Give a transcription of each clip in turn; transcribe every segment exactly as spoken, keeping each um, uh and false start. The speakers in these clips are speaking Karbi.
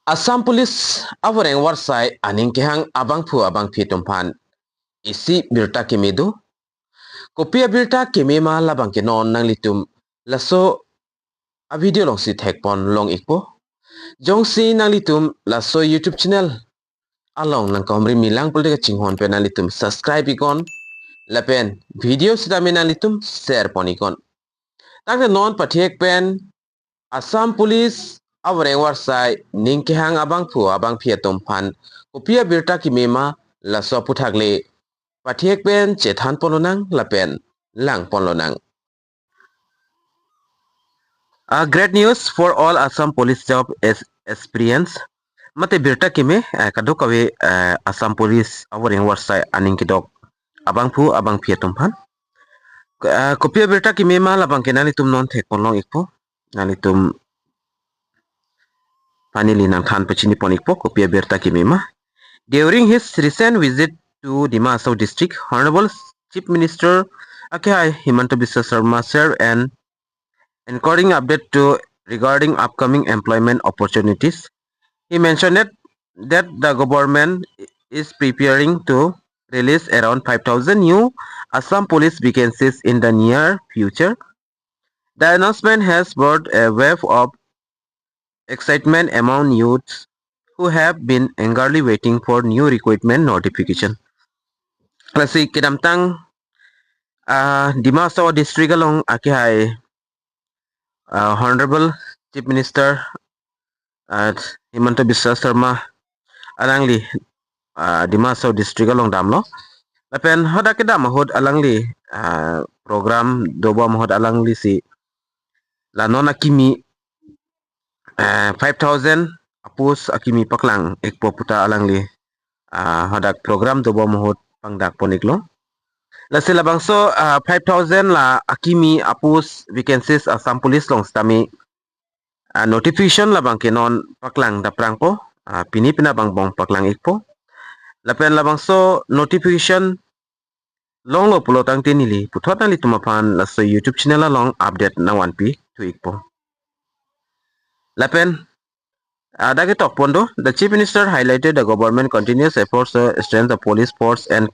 Assam Police avoreng varsai aning kehang abangphu abangphi atum aphan isi birta keme do. Kopi abirta keme ma labang ke non nanglitum laso avideo alongsi thekpon long ikpo. Jongsi nanglitum laso YouTube channel along nangkahumri milang pulote kachinghon pen nanglitum subscribe iknon lapen video sitame nanglitum share pon iknon. Tangte non pathek pen Assam Police avoreng varsai ning kehang abangphu abangphi atum aphan kopi abirta keme ma laso aphuthak le pathek pen chethan ponlonang lapen lang ponlonang. Uh, great news for all Assam Police job as aspirants. Mate birta keme, uh, kadokave, uh, Assam Police avoreng varsai aning kedok abangphu abangphi atum aphan. Uh, kopi abirta keme ma labang ke nanglitum non thekpon long ikpo. Nanglitum paneli nangthan pachini pon ikpo kopi abirta keme ma. During his recent visit to Dima Hasao district, Honorable Chief Minister akehai Himanta Biswa Sarma shared an encouraging update to regarding upcoming employment opportunities. He mentioned that, that the government is preparing to release around five thousand new Assam Police vacancies in the near future. The announcement has brought a wave of excitement among youths who have been eagerly waiting for new recruitment notification. Lasi kedamtang, ah, Dima Hasao district along akehai, ah, Honorable Chief Minister, ah, Himanta Biswa Sarma alangli, ah, Dima Hasao district along damlo. Lapen hadak kedam ahut alangli, ah, program dobom ahut alanglisi la non akimi, ah, five thousand a-post akimi paklang ikpo puta alangli, ah, hadak program dobom ahut pangdak pon iklo. Lasi labangso, ah, five thousand la akimi a-post vacancies Assam Police along sitame, ah, notification labang ke non paklang daprangpo, ah, pini penap angbong paklang ikpo. Lapen labangso notification longlo pulo tangte neli puthot nanglitum aphan laso YouTube channel along update nangvanpi thu ikpo. Lapen, ah, dak ketok pon do, the Chief Minister highlighted the government continuous efforts to strengthen the police force and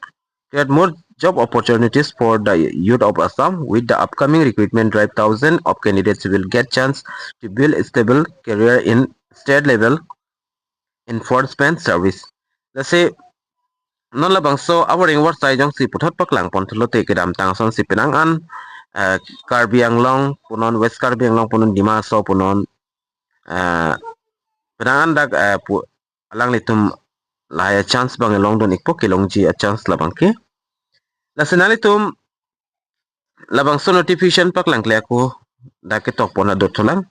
create more job opportunities for the youth of Assam. With the upcoming recruitment drive, thousands of candidates will get chance to build a stable career in state level enforcement service. Lasi non labangso avoreng varsai jongsi puthot paklang pon thulote kedamtang asonsi penang an, eh, Karbi Anglong punon, West Karbi Anglong punon, Dima Hasao punon, eh, penang an dak, eh, pu-, alanglitum lahai a-chance abang longdun ikpo, kelongji a-chance labang ke. Lasi nanglitum labangso notification paklang kle ako dak ketok pon adot thulang.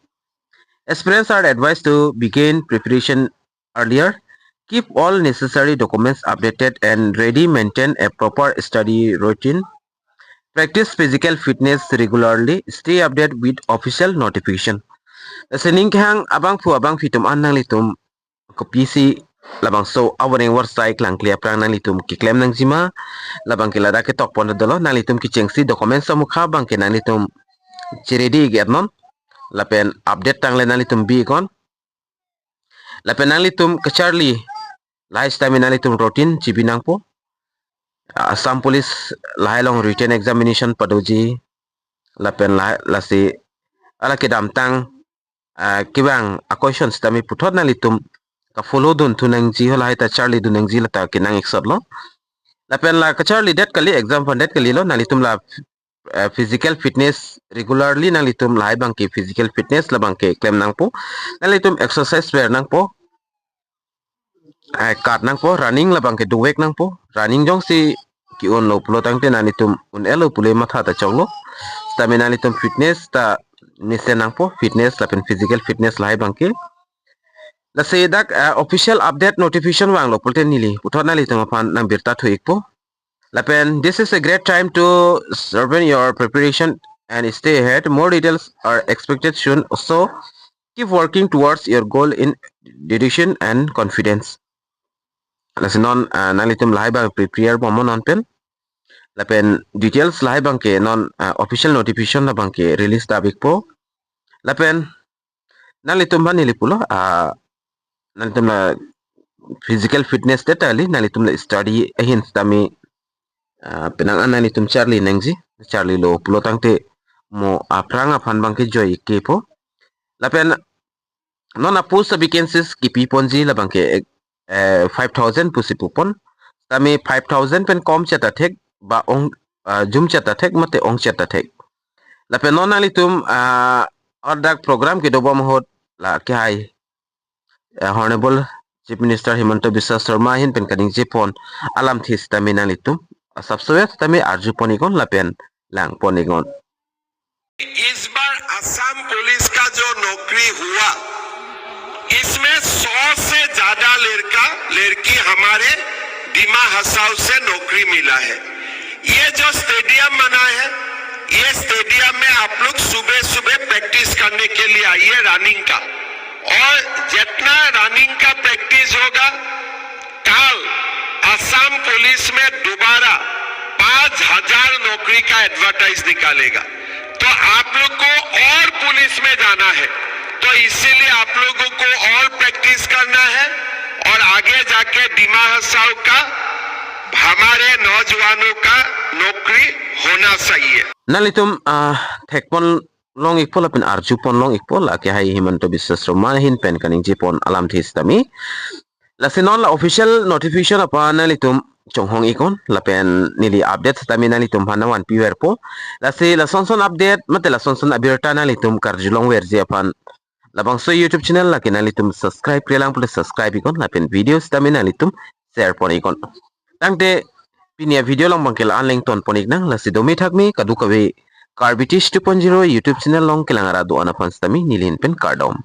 Aspirants are advised to begin preparation earlier. Keep all necessary documents updated and ready. Maintain a proper study routine. Practice physical fitness regularly. Stay updated with official notification. Lasi ning kehang abangphu abangphi atum an nanglitum kopisi labangso avoreng varsai klangkle aphrang nanglitum keklem nangjima, labang ke ladak ketok pon dolo, nanglitum kechengsi documents amukha abang ke nanglitum che-ready iknon, lapen update tangte nanglitum bi iknon. Lapen nanglitum kacharli lahai sitame nanglitum routine chibi nangpo. Assam Police lahai along written examination padoji, lapen la, lasi hala kedamtang, ah, kevang a-question sitame puthot nanglitum ka-follow dun thu nangji, halahai ta charlidun nangji lata kenang iksot lo. Lapen la kacharlidet kali, exam aphan det kalilo, nanglitum la, eh, physical fitness regularly nanglitum lahai abang ke physical fitness labang ke klem nangpo. Nanglitum exercise ver nangpo. Eh, kat nangpo, running labang ke dovek nangpo. Running jongsi ke-unlo pulo tangte nanglitum un-elo pule matha ta choklo. Sitame nanglitum fitness ta nisen nangpo, fitness lapen physical fitness lahai abang ke. Lasi dak, eh, official update notification vanglo pulote neli puthot nanglitum aphan nangbirta thu ikpo. Lapen, this is a great time to sharpen your preparation and stay ahead. More details are expected soon. So, keep working towards your goal in dedication and confidence. Lasi non, ah, nanglitum lahai abang prepare bomnon non pen. Lapen details lahai abang ke non, ah, official notification labang ke release dap ikpo. Lapen nanglitum aphan neli pulo, ah, nanglitum la physical fitness det kali, nanglitum la study ahin sitame, ah, penang an nanglitum charli nangji, charlilo pulo tangte mo aphrang aphan abangke joi kepo. Lapen non a post vacancies kipi ponji labangke, eh, five thousand pusi pupon. Sitame five thousand pen kom cheta thek, ba ong, ah, jum cheta thek, mate ong cheta thek. Lapen non nanglitum, ah, ordak program kedobom ahut la kehai, eh, Honorable Chief Minister Himanta Biswa Sarma ahin pen kaningje pon alamthe sitame nanglitum asapso sitame arju pon iknon lapen lang pon iknon. इस बार असम पुलिस का जो नौकरी हुआ, इसमें सौ से ज्यादा लड़का लड़की हमारे दिमा हसाओ से नौकरी मिला है। ये जो स्टेडियम बना है, ये स्टेडियम में आप लोग सुबह सुबह प्रैक्टिस करने के लिए आइए रनिंग का, और जितना रनिंग का प्रैक्टिस होगा, कल असम पुलिस में दोबारा पाँच हजार नौकरी का एडवर्टाइज निकालेगा। तो आप लोग को और पुलिस में जाना है, तो इसीलिए आप लोगों को और प्रैक्टिस करना है और आगे जाके दिमा हसाओ का हमारे नौजवानों का नौकरी होना चाहिए। Nanglitum, ah, thek pon long ikpo lapen arju pon long ikpo, la kehai Himanta Biswa Sarma ahin pen kaningje pon alamthe sitame. Lasi non la official notification aphan nanglitum chonghong iknon lapen neli update sitame nanglitum aphan nangvanpi verpo. Lasi lasonson update mate lasonson abirta nanglitum karjulong verji aphan labangso YouTube channel lake nanglitum subscribe-kle lang pule subscribe iknon lapen video sitame nanglitum share pon iknon. Tangte pini avideo along abangke la-an le ington pon iknang, lasi dome thakme kadokave Karbi Tish two point zero YouTube channel along kelang arat do-an aphan sitame neli ahin pen kardom.